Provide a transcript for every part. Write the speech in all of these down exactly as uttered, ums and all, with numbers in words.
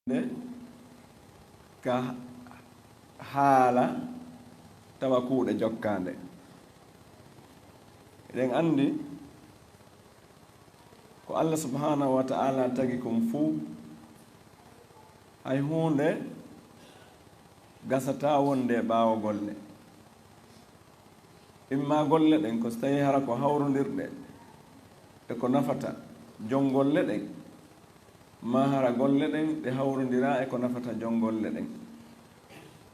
nde ka haala tawa kuuɗe jokkaande. Eɗen anndi ko Allah subhanahu wa ta'ala tagi kon fuu, hay huunde gasataa wonde e ɓaawo golle. Imma golle ɗen ko so tawii hara ko hawrondirɗe e ko nafata jom golle ɗen, maa hara golle ɗen ɗe hawrondiraa e ko nafata jom golle ɗen.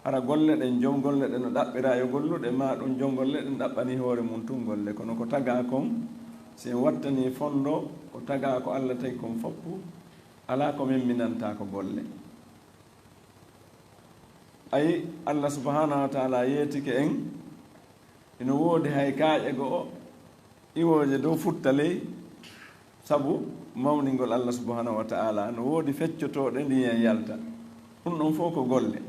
Hara golle ɗen, jom golle ɗen no ɗaɓɓiraa yo golluɗe, maa ɗum jom golle ɗen ɗaɓɓanii hoore mum tun golle. Kono ko tagaa kon, si en wattanii fonndo ko tagaa ko Allah tagi kon foppu, alaa ko memminantaa ko golle. Ay, Allah subhanahu wa ta'ala yeetike en, hino woodi hay kaaƴe go'o iwooje dow futta ley, sabu mawningol Allah subhanahu wa ta'ala, no woodi feccotooɗe ndiyan yalta. Ɗum ɗon fof ko golle.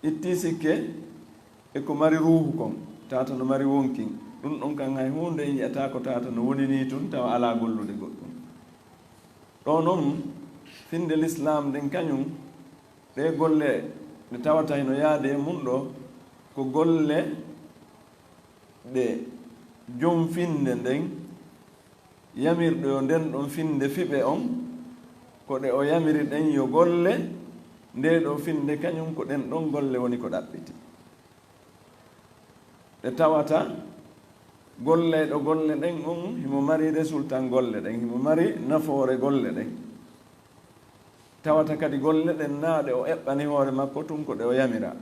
Ittii sikke e ko mari ruuhu kon, tata no mari wonkin. Ɗum ɗon kan hay huunde en yi'ataa ko tata no woni nii tun, tawa alaa gollude goɗɗum. Ɗoo non, finnde Lislaam nden kañum, ɗee golle ɗe tawata hino yaade e mum ɗoo, ko golle ɗe jom finnde nden yamirɗo yo nden ɗon finnde fiɓe on, ko ɗe o yamiri ɗen yo golle, ndee ɗoo finnde kañum ko ɗen ɗon golle woni ko ɗaɓɓiti. Ɗe tawata golleyɗo golle ɗen on himo mari résultat golle ɗen, himo mari nafoore golle ɗen. Tawata kadi golle ɗen naa ɗe o eɓɓani hoore makko tun, ko ɗe o yamiraa.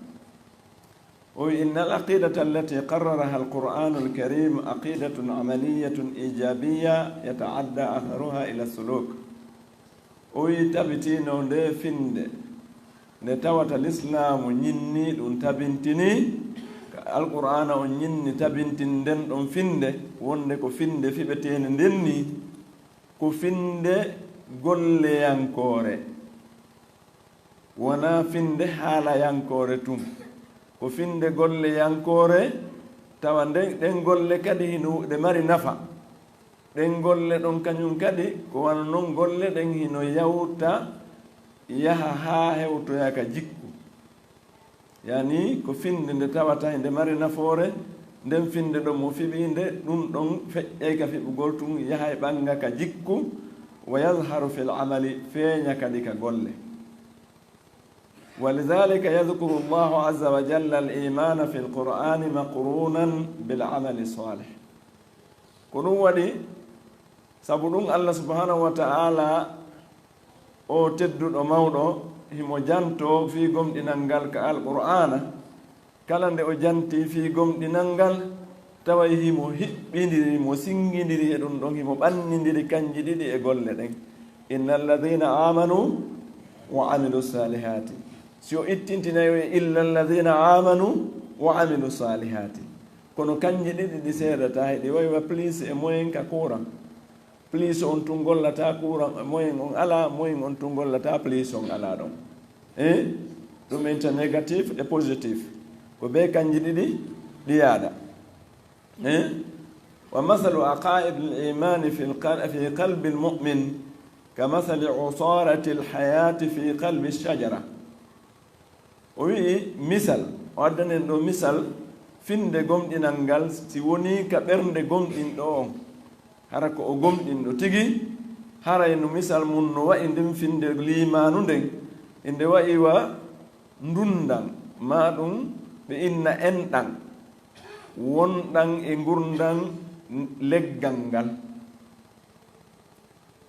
O wi'i, "Innal aqidata allati qarraraha al-Qur'anu al-Karim aqidatun amaliyatun ijabiyya yata'adda atharuha ila suluk." O wi'i, tabitino nde finnde nde tawata Lislaamu ñinnii ɗum tabintinii, ka Alqur'aana on ñinni tabintin nden ɗon finnde, wonde ko finnde fiɓeteende nden nii, ko finnde golleyankoore, wonaa finnde haalayankoore tun, ko finnde golleyankoore, tawa nde, ɗen golle kadi hino, ɗe mari nafa. Ɗen golle ɗon kañum kadi ko wano non golle ɗen hino yawta yaha haa hewtoya ka jikku. Yani ko finnde nde tawata nde mari nafoore, nden finnde ɗon mo fiɓii nde, ɗum ɗon feƴƴay ka fiɓugol tun, yahay ɓannga ka jikku, wa yazharu fil amali, feeña kadi ka golle. Wa lidhalika yadhkuru Allahu azza wa jalla al imana fil Qur'ani maqrunan bil amali salih. Ko ɗum waɗi, sabu ɗum Allah subhanahu wa ta'ala, o tedduɗo mawɗo, himo janto fii gomɗinal ngal ka Alqur'aana. Kala nde o janti fii gomɗinal ngal, taway himo hiɓɓindiri, mo singindiri e ɗum ɗon, himo ɓannindiri kanji ɗiɗi e golle ɗen. Inna alladhina amanu wa amilu salihati. Si o ittintinay o e illa alladhina amanu wa amilu salihati. Kono kanji ɗiɗi ɗi seedata, heɗi wayi wa plus e moins ka courant. Plus on tun gollata courant, moins on alaa, moins on tun gollata plus on alaa ɗon. Eh? Ɗum inta négatif e positif. Ko be kanji ɗiɗi ɗi yaada. Eh? Wa masalu aqaid al-imani fi al-qal-, fi qalbi al-mu'min ka masali usarati al-hayati fi qalbi ash-shajara. O wi'i misal, o addanen ɗo misal finnde gomɗinal ngal, si wonii ka ɓernde gomɗinɗo on, hara ko o gomɗinɗo tigi, haray no misal mum no wa'i nden finnde liimaanu nden, e nde wa'i wa ndundan, maa ɗum ɓe inna enɗan, wonɗan e ngurndan leggal ngal.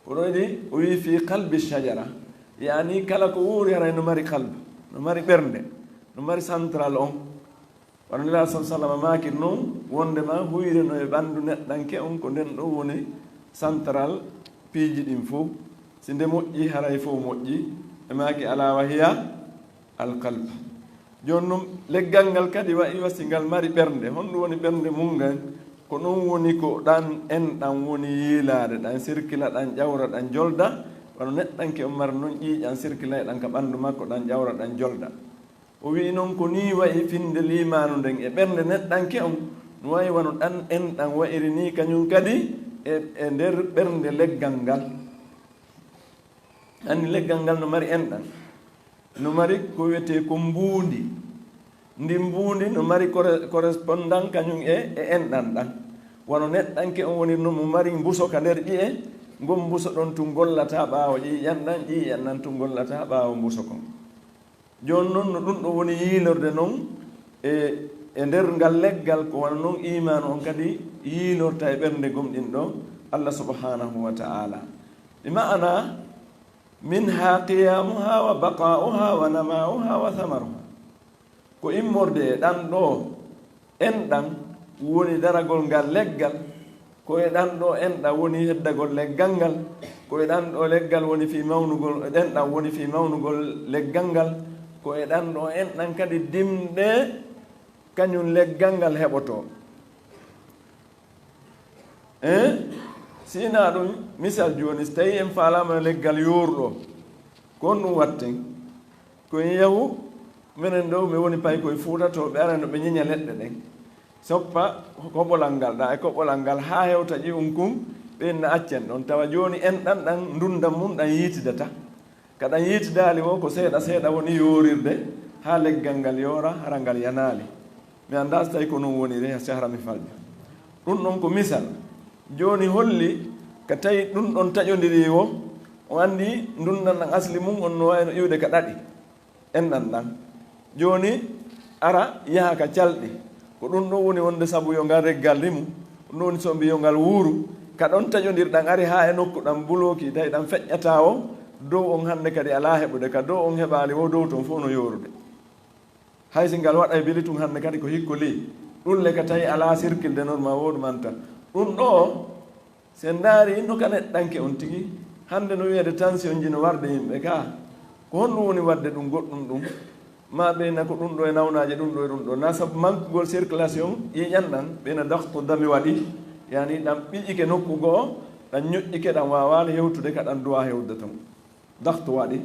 Ko ɗo ni o wi'i fii qalbi shajara, yani kala ko wuuri haray no mari qalbi, no mari ɓernde, no mari central on. Wano Nelaaɗo sallallaahu alayhi wa sallam maaki non, wondema huyre no e ɓanndu neɗɗanke on, ko nden ɗon woni central piiji ɗin fow. Si nde moƴƴi, haray fow moƴƴi, ɓe maaki, "Alaa wa hiya al-qalb." Jooni non, leggal ngal kadi wa'i wa si ngal mari ɓernde. Honɗum woni ɓernde mum ngal? Ko ɗum woni ko ɗan enɗan woni yiilaade, ɗan sirkila, ɗan ƴawra, ɗan jolda. Wano neɗɗanke on mari non ƴiiƴan sirkilayɗan ka ɓanndu makko, ɗan ƴawra, ɗan jolda. O wi'i non ko nii wa'i finnde liimaanu nden e ɓernde neɗɗanke on, no wa'i wano ɗan enɗan wa'iri nii kañum kadi e, e nder ɓernde leggal ngal. Anndi leggal ngal no mari enɗan, no mari ko wiyetee ko mbuundi. Ndi mbuundi no mari corre-, correspondant kañum e, e enɗan ɗan. Wano neɗɗanke on woni no mo mari mbuso ka nder ƴi'e, ngon mbuso ɗon tun gollata ɓaawo ƴiiƴan ɗan, ƴiiƴan ɗan tun gollata ɓaawo mbuso kon. Jooni non no ɗun ɗon woni yiilorde non e, e nder ngal leggal, ko wano non iimaanu on kadi yiilorta e ɓernde gomɗinɗo Allah subhanahu wa ta'ala. Bi ma'ana, minha qiyamuha wa baqa'uha wa nama'uha wa thamaruha. Ko immorde e ɗan ɗoo enɗan woni daragol ngal leggal, ko e ɗan ɗoo enɗan woni heddagol leggal ngal, ko e ɗan ɗoo leggal woni fii mawnugol, enɗan woni fii mawnugol leggal ngal, ko e ɗan ɗoo enɗan kadi dimɗe kañum leggal ngal heɓotoo. Eh? Si hinaa ɗun, misal jooni, si tawii en faalaama leggal yooruɗo, ko honɗun watten? Ko en yahu, menen ɗoo, mi woni pay ko e Fuuta to, ɓe arano ɓe ñeña leɗɗe ɗen. Soppa koɓolal ngal, ɗaa e koɓolal ngal, haa hewta ƴi'un kun, ɓe inna accen ɗon. Tawa jooni enɗan ɗan, ndundan mun ɗan yiitidata. Ka ɗan yiitidaali woo, ko seeɗa seeɗa woni yoorirde, haa leggal ngal yoora, hara ngal yanaali. Mi anndaa si tawii ko non woniri, si hara mi falƴa. Ɗun ɗon ko misal. Jooni holli, ka tawi ɗun ɗon taƴondirii woo, on anndi ndundan ɗan asli mun on no wayi no iwde ka ɗaɗi. Enɗan ɗan. Jooni, ara yaha ka calɗi. Ko ɗun ɗon woni wonde sabu yo ngal leggal rimu. Ɗun ɗon woni so mbi yo ngal wuuru. Ka ɗon taƴondirɗan ari haa e nokku ɗan bulooki, tawi ɗan feƴƴataa woo, dow on hannde kadi alaa heɓude. Ka dow on heɓaali woo, dow ton fow no yoorude. Hay si ngal waɗay bili tun hannde kadi ko hikko lii. Ɗun le ka tawi alaa sirkilde normal woo ɗun manta. Ɗun ɗoo, si en ndaarii no ka neɗɗanke on tigi, hannde no wiyeede tensionji no warde yimɓe ka. Ko honɗun woni waɗde ɗun goɗɗun ɗun? Maa ɓeyna ko ɗun ɗoo e nawnaaje ɗun ɗoo e ɗun ɗoo. Naa sabu mankugol circulation ƴiiƴan ɗan, ɓeyna daxtu dami waɗi, yani ɗan ɓiƴike nokku goo, ɗan ñoƴƴike, ɗan waawaali hewtude ka ɗan duwaa hewtude ton. Daxtu waɗi.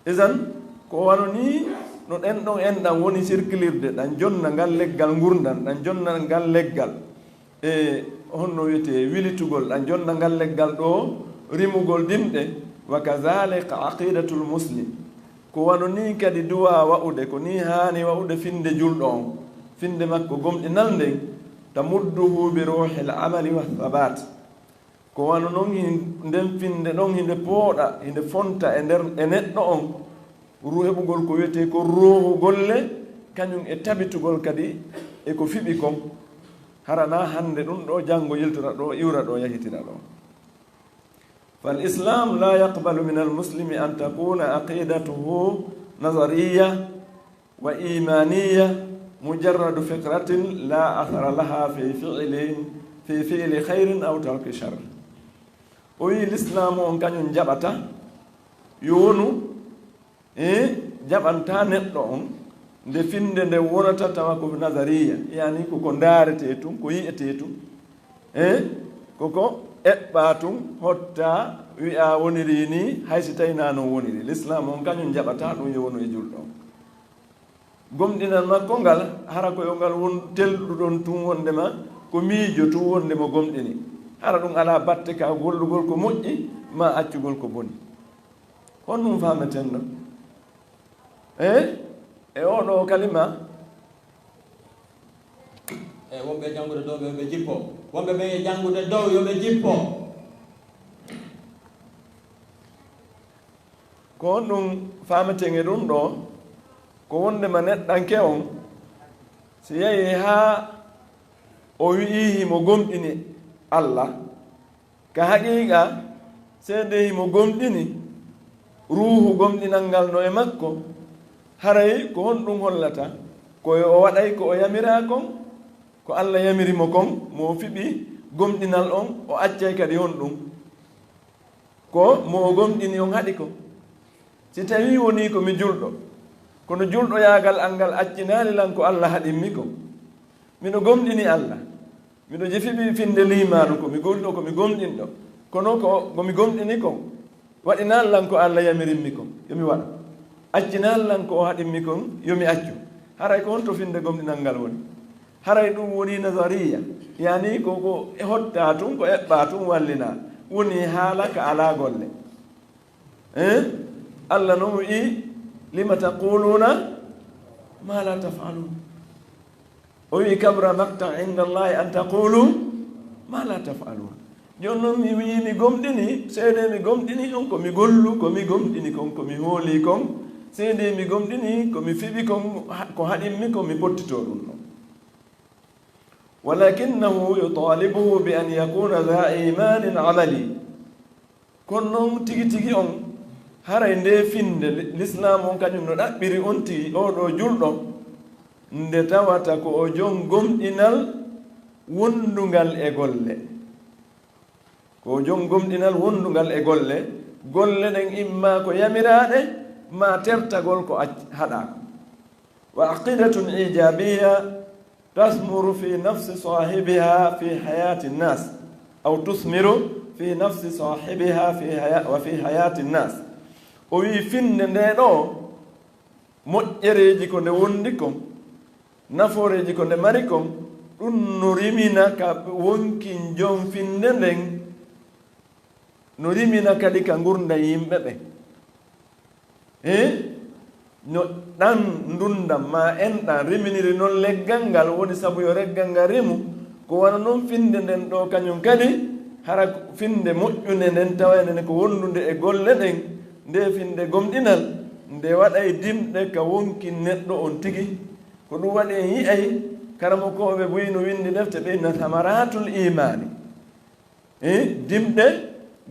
Isan, ko wano nii no ɗen ɗon enɗan woni sirkilirde, ɗan jonna ngal leggal ngurndan, ɗan jonna ngal leggal. E honno wiyetee wilitugol, ɗan jonna ngal leggal ɗoo rimugol dimɗe, wa kazalika aqidatul muslim. Ko wano nii kadi duwaa wa'ude, ko nii haani wa'ude finde julɗo on, finde makko gomɗinal nden, tamudduhu bi ruuhil amali wa thabaat. Ko wano non hin-, nden finde ɗon hinde pooɗa, hinde fonta e nder, e neɗɗo on, ru-, heɓugol ko wiyetee ko ruuhu golle, kañum e tabitugol kadi e ko fiɓi kon. Hara naa hannde ɗun ɗoo, janngo yiltora ɗoo, iwra ɗoo, yahitira ɗoo. Fal Islam la yaqbalu min al muslimi an takuna aqidatuhu nazariya wa imaniya, mujarradu fikratin la athara laha fi fi'lin, fi fi'li khayrin aw tarki sharr. O wi'i, Lislaamu on kañum jaɓata, yo wonu, e jaɓanta neɗɗo on, nde finde nde wonata tawa ko nazariya, yani ko ko ndaaretee tun, ko yi'etee tun, e ko ko eɓɓaa tun, hotta, wi'a woniri nii, hay si tawii naa non woniri. Lislaamu on kañum jaɓata ɗun yo wonu e julɗo on. Gomɗinal makko ngal, hara ko yo ngal won telɗuɗon tun wondema ko miijo tun wonde mo gomɗini. Hara ɗun alaa batte ka gollugol ko moƴƴi, maa accugol ko boni. Honɗun faameten ɗon? E, e oo ɗoo kalima? E wonɓe janngude dow ɓe, yo ɓe jippo. Wonɓe ɓe e janngude dow, yo ɓe jippo. Ko honɗun faameten e ɗun ɗoo? Ko wondema neɗɗanke on, si yahii haa o wi'ii himo gomɗini Alla, ka haqiiqa, seedee himo gomɗini, ruuhu gomɗinal ngal no e makko, haray ko honɗun hollata? Ko o waɗay ko o yamiraa kon, ko Alla yamiri mo kon, mo o fiɓi gomɗinal on, o accay kadi honɗun? Ko mo o gomɗini on haɗi kon. Si tawii wonii ko mi julɗo, kono julɗoyaagal an ngal accinaali lan ko Alla haɗimmi kon. Miɗo gomɗini Alla. Miɗo jifiɓi finde liimaanu, ko mi julɗo, ko mi gomɗinɗo. Kono ko, ko mi gomɗini kon, waɗinaali lan ko Alla yamirimmi kon, yo mi waɗu. Accinaali lan ko o haɗimmi kon, yo mi accu. Haray ko honto finde gomɗinal ngal woni? Haray ɗun woni nazariya, yani ko, ko e hottaa tun, ko eɓɓaa tun, wallinaa. Woni haala ka alaa golle. Eh? Allah non wi'i, "Lima taquluna ma la taf'alun." O wi'i, "Kabura makta inda Allahi an taqulu ma la taf'alun." Jooni non mi wi'i mi gomɗini, seede mi gomɗini on ko mi gollu, ko mi gomɗini kon, ko mi hooli kon. Seede mi gomɗini ko mi fiɓi kon, ha-, ko haɗimmi ko mi pottito ɗum ɗon. Walakinnahu yutalibuhu bi an yakuna dha imanin amali. Kono non tigi tigi on, haray nde finde li-, Lislaam on kañum no ɗaɓɓiri on tigi, oo ɗoo julɗo, nde tawata ko o jon gomɗinal wondungal e golle. Ko o jon gomɗinal wondungal e golle, golle ɗen imma ko yamiraaɗe, maa tertagol ko ac-, haɗaa. Wa aqidatun ijabiyya tasmuru fi nafsi sahibiha fi hayati nnas, aw tusmiru fi nafsi sahibiha fi haya-, wa fi hayati nnas. O wi'i finde nde ɗoo, moƴƴereeji ko nde wondi kon, nafooreeji ko nde mari kon, ɗum no rimina ka wonkin jon finde nden, no rimina kadi ka ngurndan yimɓe ɓen. Eh? No ɗan ndundan maa enɗan riminiri non leggal ngal, woni sabu yo leggal ngal rimu, ko wano non finde nden ɗoo kañum kadi, hara finde moƴƴunde nden tawayde nde ko wondunde e golle ɗen, nde finde gomɗinal, nde waɗay dimɗe ka wonkin neɗɗo on tigi. Ko ɗum waɗi en yi'ay karamokooɓe buy no windi defte ɓe inna samaratul imaani. Eh, dimɗe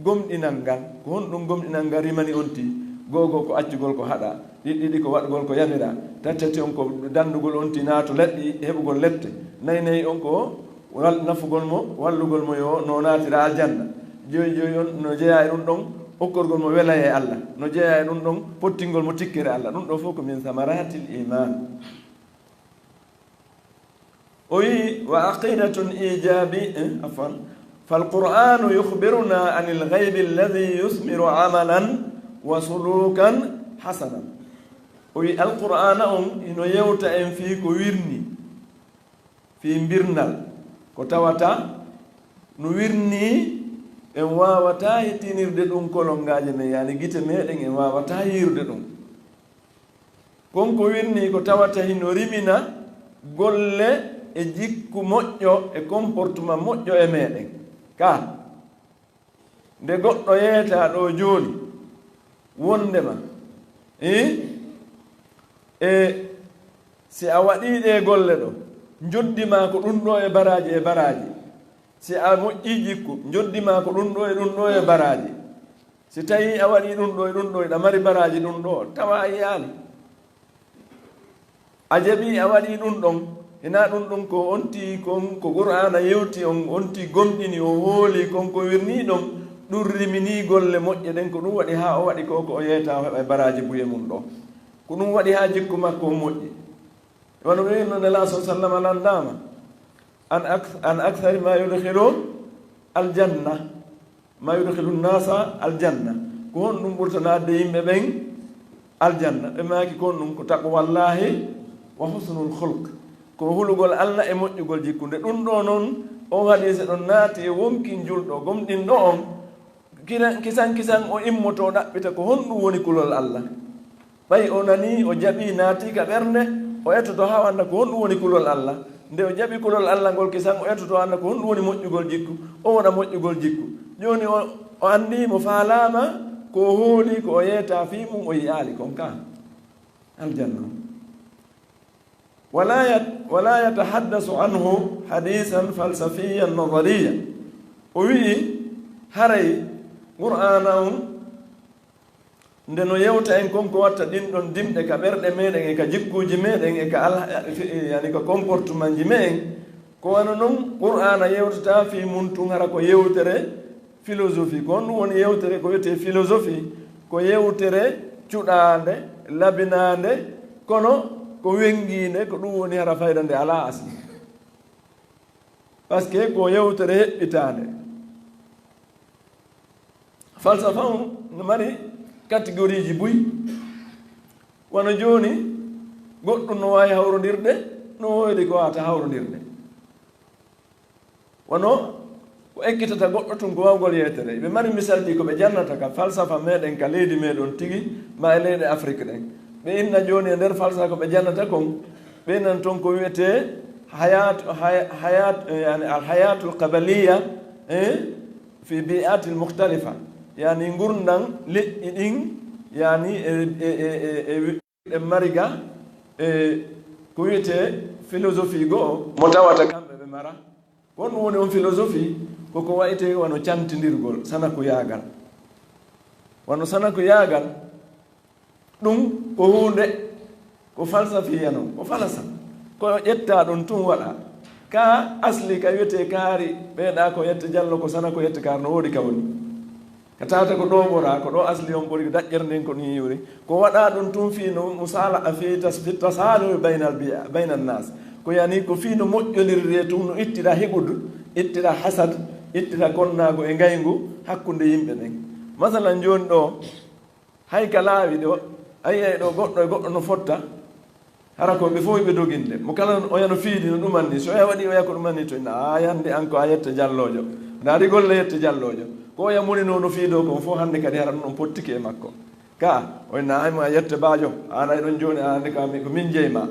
gomɗinal ngal. Ko honɗum gomɗinal ngal rimani on ti? Go'o ko accugol ko haɗaa, ɗiɗi ɗiɗi ko waɗugol ko yamiraa, tati tati on ko dandugol on ti naato leɗɗi heɓugol lette, nayi nayi on ko wal-, nafugol mo, wallugol mo yo no naatira aljanna, joyi joyi on no jeyaa e ɗum ɗon okkorgol mo welaye e Allah, no jeyaa e ɗum ɗon pottingol mo tikkere Allah. Ɗum ɗoo fof ko min samaratil iman. O wi'i, "Wa aqidatun ijabi-, eh, afwan, fal Qur'anu yukhbiruna anil ghaybi alladhi yusmiru amalan wa sulukan hasanan." O wi'i, Alqur'aana on hino yewta en fii ko wirni, fii mbirnal, ko tawata no wirni, en waawataa hittinirde ɗum kolongaaje men, yani gite meɗen, en waawataa yiirude ɗum. Kon ko wirnii ko tawata hino rimina golle e jikku moƴƴo e comportement moƴƴo e meɗen. Ka nde goɗɗo yeetaa ɗoo jooni, wondema, eh, e si a waɗii ɗee golle ɗoo, njoddi maa ko ɗum ɗoo e baraaji e baraaji. Si a moƴƴii jikku, njoddi maa ko ɗum ɗoo e ɗum ɗoo e baraaji. Si tawii a waɗii ɗum ɗoo e ɗum ɗoo, hiɗa mari baraaji ɗum ɗoo, tawa a yi'aali. A jaɓii a waɗii ɗum ɗon, hinaa ɗum ɗum ko on tii kon, ko Qur'aana yewti on, on tii gomɗini, o hooli kon ko wirnii ɗon, ɗum riminii golle moƴƴe ɗen, ko ɗum waɗi haa o waɗi ko, ko o yeetaa o heɓa e baraaji buye mum ɗoo. Ko ɗum waɗi haa jikku makko on moƴƴi. Wano ɓe wi'no Nelaaɗo sallama lanndaama, an ak-, an akthari ma yudkhilu aljanna, ma yudkhilu nnasa aljanna. Ko honɗum ɓurta naatde yimɓe ɓen aljanna? Ɓe maaki, ko honɗum? Ko taqwallahi wa husnul khulq. Ko hulugol Allah e moƴƴugol jikku. Nde ɗum ɗoo non, on hadiise ɗon naati e wonkin julɗo gomɗinɗo on, Kina-, kisan kisan o immotoo ɗaɓɓita ko honɗum woni kulol Allah. Ɓay o nanii, o jaɓii, naatii ka ɓernde, o ettoto haa o annda ko honɗum woni kulol Allah. Nde o jaɓi kulol Allah ngol kisan, o ettoto o annda ko honɗum woni moƴƴugol jikku, o wona moƴƴugol jikku. Jooni o, o anndii, mo faalaama, ko o hoolii, ko o yeetaa fii mum, o yi'aali kon ka aljanna. Wala yat-, wala yatahaddasu anhu hadisan falsafiyan nadariya. O wi'i, haray Qur'aana on, nde no yewta en kon ko watta ɗin ɗon dimɗe ka ɓerɗe meɗen e ka jikkuuji meɗen e ka al-, yani ka comportement ji me'en, ko wano non Qur'aana yewtata fii mun tun hara ko yewtere philosophie. Ko honɗum woni yewtere ko wi'etee philosophie? Ko yewtere cuɗaande, labinaande, kono ko wenngiinde, ko ɗum woni hara fayda nde alaa asli. Parce que ko yewtere heɓɓitaande. Falsafa on no mari catégorie ji buy. Wano jooni, goɗɗum no waawi hawrondirde, no woodi ko waawataa hawrondirde. Wano Ko ekkitata goɗɗo tun ko wawgol yeetere. Ɓe mari misalji ko ɓe jannata ka falsafa meɗen, ka leydi meɗen tigi, ma e leyɗe Afrik ɗen. Ɓe inna jooni e nder falsafa ko ɓe jannata kon, ɓe nan ton ko wiyetee hayat, hay-, hayat, yani al hayatul qabaliya, eh, fi bi'atil mukhtalifa. Yani ngurndan leƴƴi ɗin, yani e, e, e, e, e wi-, ɗen mari ga, e ko wiyetee philosophie go'o, mo tawata kamɓe ɓe mara. Ko honɗum woni on philosophie? Ko ko wa'etee wano cantindirgol, sanakuyaagal. Wano sanakuyaagal, ɗum ko huunde, ko falsafiya non, ko falasa. Ko ƴettaa ɗum tun waɗa. Ka asli ka wiyetee kaari, ɓeyɗaa ko yette jallo, ko sana ko yette kaari, no woodi ka woni. Ka tawata ko ɗoo ɓoraa, ko ɗoo asli on ɓori, daƴƴere nden ko nii yuri. Ko waɗaa ɗum tun fii no musala-, fii tas-, fii tasalul baynal bi-, baynan nas. Ko yani ko fii no moƴƴondirde tun, no ittira hiɓudu, ittira hasad, ittira konnaagu e ngayngu hakkunde yimɓe ɓen. Masalan, jooni ɗoo, hay ka laawi ɗoo, a yi'ay ɗoo goɗɗo e goɗɗo no fotta, hara ko ɓe fow ɓe doginde. Mo kala oya no fiidi no ɗuman ni, so oya waɗi oya ko ɗuman ni, to ina, "A, yande an ko a yetta jalloojo." Ndaari golle yetta jalloojo. Ko oya muninoo no fiidoo kon fow hannde kadi hara ɗum on pottike e makko. Ka, o inna, "Ay mo a yetta baajo, an ay ɗon jooni, a hannde ka mi, ko min jeyi ma."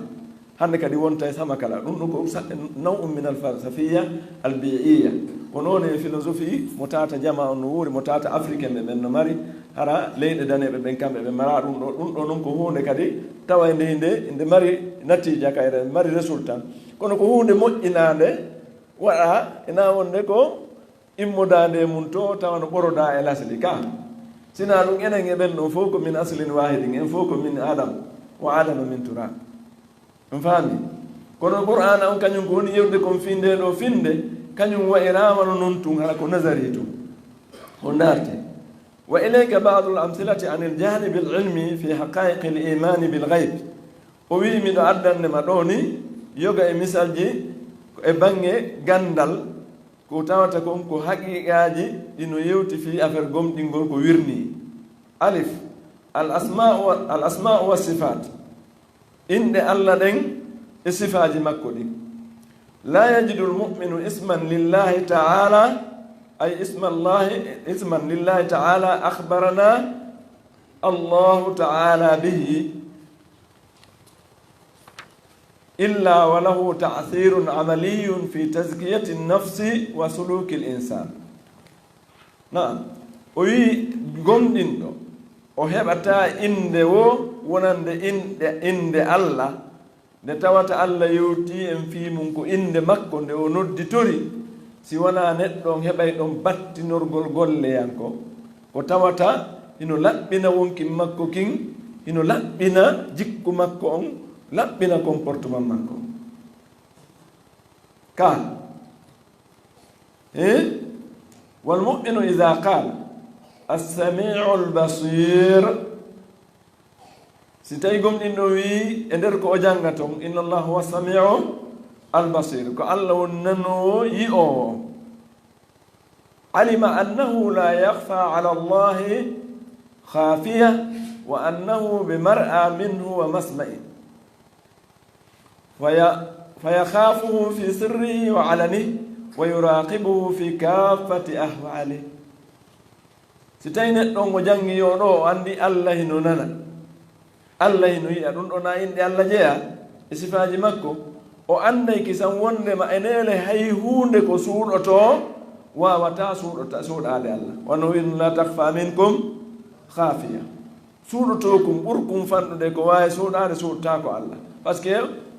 Hannde kadi wonta e sama kala. Ɗum ɗum ko sa-, naw'un min al falsafiya al bi'iyya. Ko noon e philosophie mo tata jama on no wuuri, mo tata africain ɓe ɓen no mari, hara leyɗe daneeɓe ɓen kamɓe ɓe mara ɗum ɗo. Ɗum ɗo noon ko huunde kadi tawa nde, nde, nde mari natiija kayre, mari résultat. Kono ko huunde moƴƴinaande waɗa, ena wonde ko immodaande e mum to tawa no ɓorodaa e lasli ka. Sinaa ɗum enen e ɓen ɗon fof ko min aslin waahidin, en fof ko min Adam, wa Adama min turab. On faami? Kono Qur'aana on kañum ko woni yewde kon fii ndee ɗoo finnde, kañum wa'iraama no non tun, hara ko nazari tun. O naati. Wa ilayka ba'dul amthilati anil janibil ilmi fi haqa'iqil imani bil ghaib. O wi'i, miɗo addande ma ɗoo ni yoga e misalji e baŋŋe ganndal, ko tawata kon ko haqiiqaaji ɗi no yewti fii affaire gomɗingol ko wirnii. Alif, al asma'u wa, al asma'u wa sifaat. Inɗe Alla ɗen e sifaaji makko ɗin. La yajidul mu'minu isman lillahi ta'ala, ay ismallahi, isman lillahi ta'ala akhbarana Allahu ta'ala bihi, illa wa lahu ta'thirun amaliyun fi tazkiyati nafsi wa suluki al insan. Naam, o wi'i gomɗinɗo, o heɓataa innde woo wonande inɗe, innde Alla, nde tawata Alla yewtii en fii mum ko innde makko nde o nodditori, si wanaa neɗɗo on heɓay ɗon battinorgol golleyanko, ko tawata hino laɓɓina wonkin makko kin, hino laɓɓina jikku makko on, laɓɓina comportement makko on. Ka. Eh? Wal mu'minu idha qala, "As-sami'ul basir." Si tawi gomɗinɗo wi e nder ko o janga ton, "Inna Allaha huwa sami'u al-basir." Ko Alla woni nanoowo, yi'oowo. Alima annahu la yakhfa ala Allahi khafiya wa annahu bi mar'a minhu wa masma'i. Faya-, fayakhafuhu fi sirrihi wa alanihi wa yuraqibuhu fi kaffati ahwalihi. Si tawi neɗɗo on o jangi yo ɗo, o andi Alla hino nana. Alla hino yi'a, ɗum ɗo na inɗe Alla jeya e sifaaji makko. O anday kisan wondema e neele hay huunde ko suuɗoto wawata suuɗota-, suuɗaade Alla. Wano wi'no, "La takhfa minkum khafiya." Suuɗotookum ɓurkum fanɗude ko waawi suuɗaade suuɗtaako Alla. Parce que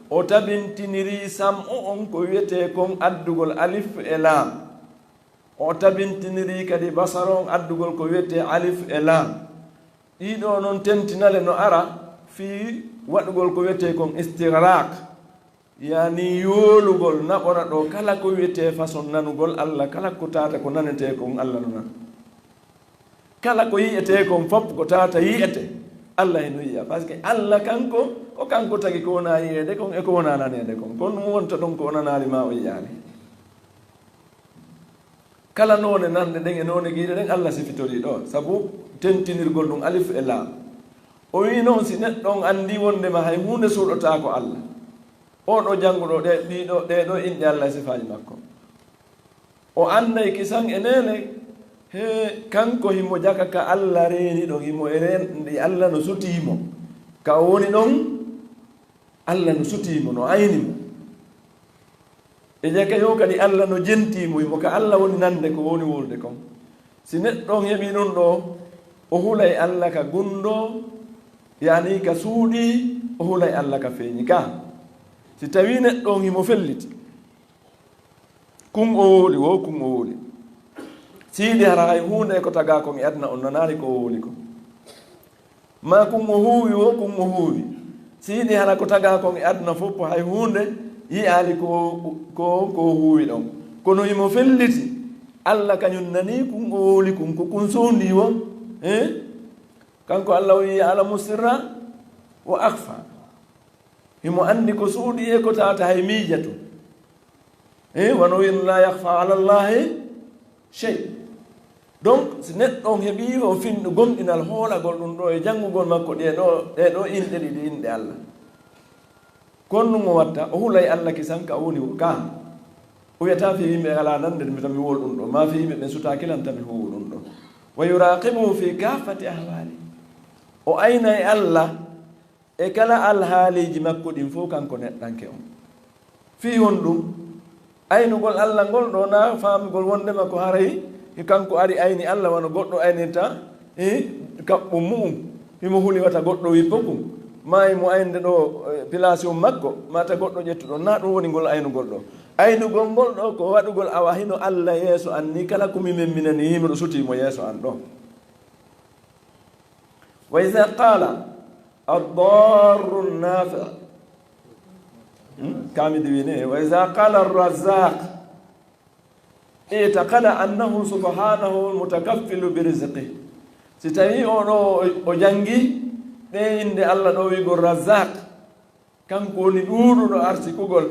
o tabintiniri sam'u on ko wiyetee kon addugol alif e laam. O tabintiniri kadi basar on addugol ko wiyetee alif e laam. Ɗiɗo non tentinale no ara fii waɗugol ko wiyetee kon istighraq. Yani yoolugol naɓora ɗo kala ko wiyetee façon nanugol Alla, kala ko tata ko nanetee kon Alla no nana. Kala ko yi'etee kon fof ko tata yi'ete, Alla hino yi'a. Parce que Alla kanko, ko kanko tagi ko wona yi'eede kon e ko wona naneede kon. Kon ɗum wonta ɗon ko o nanaali ma o yi'aali. Kala noone nanɗe ɗen e noone giiɗe ɗen, Alla sifitori ɗo. Sabu tentinirgol ɗum alif e laam. O wi'i noon, si neɗɗo on anndi wondema hay huunde suuɗotaako Alla, oo ɗo jannguɗo ɗe, ɗiɗo, ɗee ɗo inɗe Alla e sifaaji makko. O annday kisan e neene, he kanko himo jaka ka Alla reeni ɗon, himo e reenɗi Alla no sutii mo. Ka o woni ɗon, Alla no sutii mo, no ayni mo. E jaka yo kadi Alla no jentii mo, himo ka Alla woni nande ko woni wolde kon. Si neɗɗo on heɓii ɗum ɗo, o hulay Alla ka gunndoo, yaani ka suuɗii, o hulay Alla ka feeñi ka. Si tawii neɗɗo on himo felliti, kun o wowli, wo kun o wowli. Siidi hara hay huunde ko tagaa kon e aduna on nanaali ko o wowli ko. Maa kun o huuwi, wo kun o huuwi. Siidi hara ko tagaa kon e aduna fof hay huunde yi'aali ko, ko, ko o huuwi ɗon. Kono himo felliti, Alla kañum nanii kun o wowli kun, ko kun sowndii wo. Eh? Kanko Alla o ya'lamu sirra wa akhfa. Himo anndi ko suuɗii e ko tawata hay miijatu. Eh, wano wi'en, "La yakhfa ala Allahi shay." Donc, si neɗɗo on heɓii o finɗo gomɗinal hoolagol ɗum ɗo e janngugol makko ɗee ɗo, ɗee ɗo inɗe ɗiɗi, inɗe Alla. Kon ɗum o watta, o hulay Alla kisan ka o woni ka. O wi'ataa fii yimɓe alaa nande mi tami wol ɗum ɗo, maa fii yimɓe ɓen sutaaki lan tami huuwu ɗum ɗo. Wa yuraqibuhu fi kaffati ahwali. O aynay Alla e kala alhaaliiji makko ɗin fof kanko neɗɗanke on. Fii honɗum? Aynugol Alla ngol ɗo na faamugol wondema ko haray e kanko ari ayni Alla wano goɗɗo aynirta, eh, kaɓɓum mu'um. Himo huli wata goɗɗo wippo kun. Maa himo aynde ɗo, eh, pilaasi on makko, maa ta goɗɗo ƴettuɗo. Na ɗum woni ngol aynugol ɗo. Aynugol ngol ɗo ko waɗugol awa hino Alla yeeso an ni kala ko mi memminani himo ɗo sutii mo yeeso an ɗo. Wa iza qala ad-darru an-nafi'. Hmm? Kamidi wini, "Wa iza qala ar-razzaq, i'taqada annahu subhanahu al-mutakaffilu bi rizqi." Si tawi o ɗo o, o jangi ɗe innde Alla ɗo wi'ugol Razzaq, kanko woni ɗuuɗuɗo arsikugol.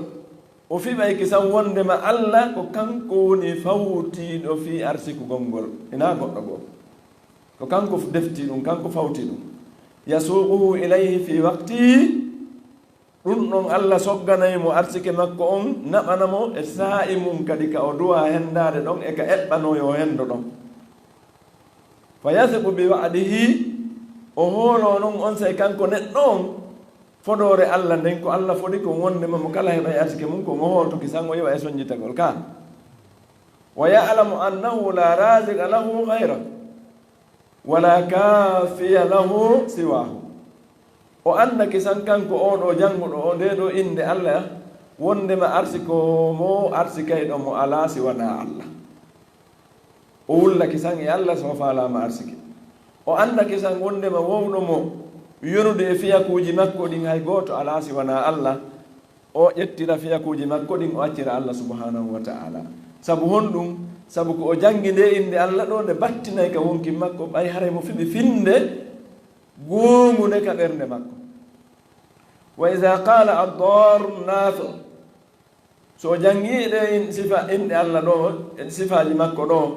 O fiɓay kisan wondema Alla ko kanko woni fawtiiɗo fii arsikugol ngol. Ina goɗɗo goo. Ko kanko f-, defti ɗum, kanko fawti ɗum. Yasuquhu ilayhi fi waqtihi, ɗum ɗon Alla sogganay mo arsike makko on, naɓana mo e saa'i mum kadi ka o duwa hendaade ɗon e ka eɓɓanoo yo hendo ɗon. Fa yasiqu bi wa'dihi, o hooloo non onsay kanko neɗɗo on, fodoore Alla nden, ko Alla fodi kon wondema mo kala heɓay arsike mum, ko mo hoolto kisan o iwa e sonjitagol ka. Wa ya'lamu annahu la raziqa lahu ghayra, wala kafiya lahu siwahu. O annda kisan kanko oo ɗoo jannguɗo o ndee ɗoo innde Alla, wondema arsikoowo mo, arsikayɗo mo alaa si wanaa Alla. O wulla kisan e Alla so faalaama arsike. O annda kisan wondema wowɗo mo yonude e fiyakuuji makko ɗin hay gooto alaa si wanaa Alla. O ƴettira fiyakuuji makko ɗin, o accira Alla subhanahu wa ta'ala. Sabu honɗum? Sabu ko o janngi ndee innde Alla ɗoo, nde battinay ka wonkin makko, ɓay haray mo fiɓi finde goomunde ka ɓernde makko. Wa iza qala ad-darru nafi'. So o janngi ɗee in-, sifa inɗe Alla ɗoo, e sifaaji makko ɗoo,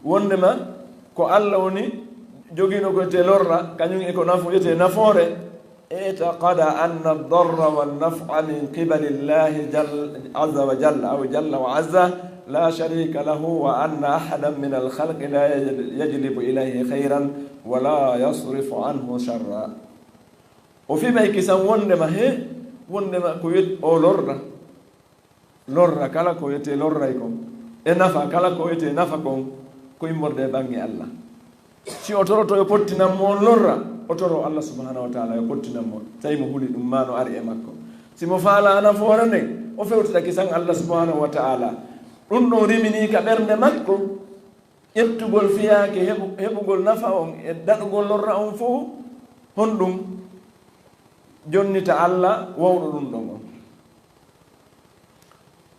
wondema ko Alla woni jogiiɗo ko wiyetee lorra, kañum e ko nafu wiyetee nafoore. I'taqada anna ad-darra wan-naf'a min qibali Llahi jal-, azza wa jalla, aw jalla wa azza, la sharika lahu, wa anna ahadan min al-khalqi la yaj-, yajlibu ilayhi khayran wa la yasrifu anhu sharra. O fiɓay kisan wondema he, wondema ko wiyet-, o lorra. Lorra kala ko wiyetee lorray kon, e nafa kala ko wiyetee nafa kon, ko immorde e baŋŋe Alla. Si o toroto yo pottinan mo on lorra, o toro Alla subhanahu wa ta'ala yo pottinan mo, tawi mo huli ɗum maa no ari e makko. Si mo faalaa nafoore nden, o fewtita kisan Alla subhanahu wa ta'ala. Ɗum ɗon riminii ka ɓernde makko, ƴettugol fiyaake heɓu-, heɓugol nafa on e daɗugol lorra on fof, honɗum jonnita Alla wowɗo ɗum ɗon on.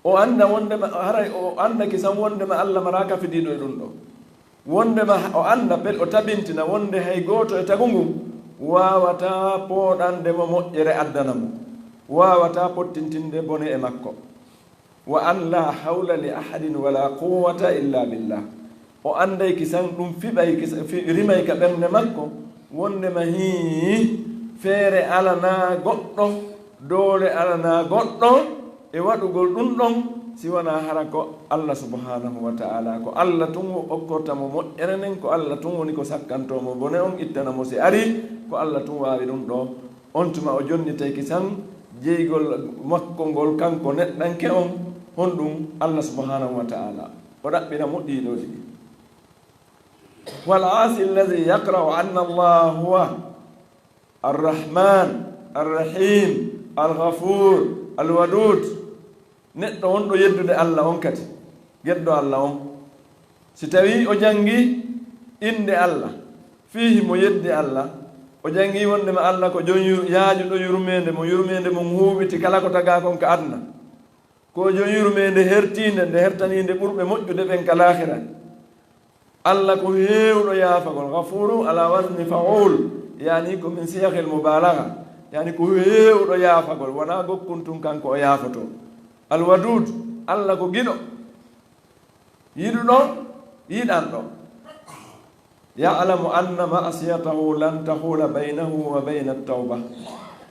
O annda wondema, haray o annda kisan wondema Alla maraa kafidiiɗo e ɗum ɗo. Wondema o annda, pel-, o tabintina wonde hay gooto e tagu ngun waawataa pooɗande mo moƴƴere addana mo, waawataa pottintinde bone e makko. Wa an la hawla li ahadin wala quwwata illa billah. O annday kisan ɗum fiɓay kisa-, fi-, rimay ka ɓernde makko, wondema hii, feere alanaa goɗɗo, doole alanaa goɗɗo e waɗugol ɗum ɗon, si wanaa hara ko Allah subhanahu wa ta'ala, ko Allah tun okkorta mo moƴƴere nden, ko Allah tun woni ko sakkanto mo bone on, ittana mo si ari, ko Allah tun waawi ɗun ɗoo. On tuma o jonnitay kisan jeygol makko ngol kanko neɗɗanke on, honɗun Allah subhanahu wa ta'ala. O ɗaɓɓira mo ɗii ɗoo ɗiɗi. والعاصي الذي يقرأ أن الله هو الرحمن الرحيم الغفور الودود. Neɗɗo wonɗo yeddude Allah on kadi, geddo Allah on, si tawii o janngi innde Allah, fii himo yeddi Allah, o janngi wonndema Allah ko jon yur-, yaajuɗo yurmeende, mo yurmeende mum huuɓiti kala ko tagaa kon ka aduna, ko jon yurmeende hertiinde, nde hertanii nde ɓurɓe moƴƴude ɓen ka laakhira. Allah ko heewɗo yaafagol, ghafuru ala wazni fa'ul, yani ko min siyaghil mubalagha, yani ko heewɗo yaafagol, wanaa gokkun tun kanko o yaafoto. Alwadud, Allah ko giɗo, yiɗuɗo, yiɗanɗo. Ya'lamu anna ma'siyatahu lan tahula baynahu wa bayna at-tawba.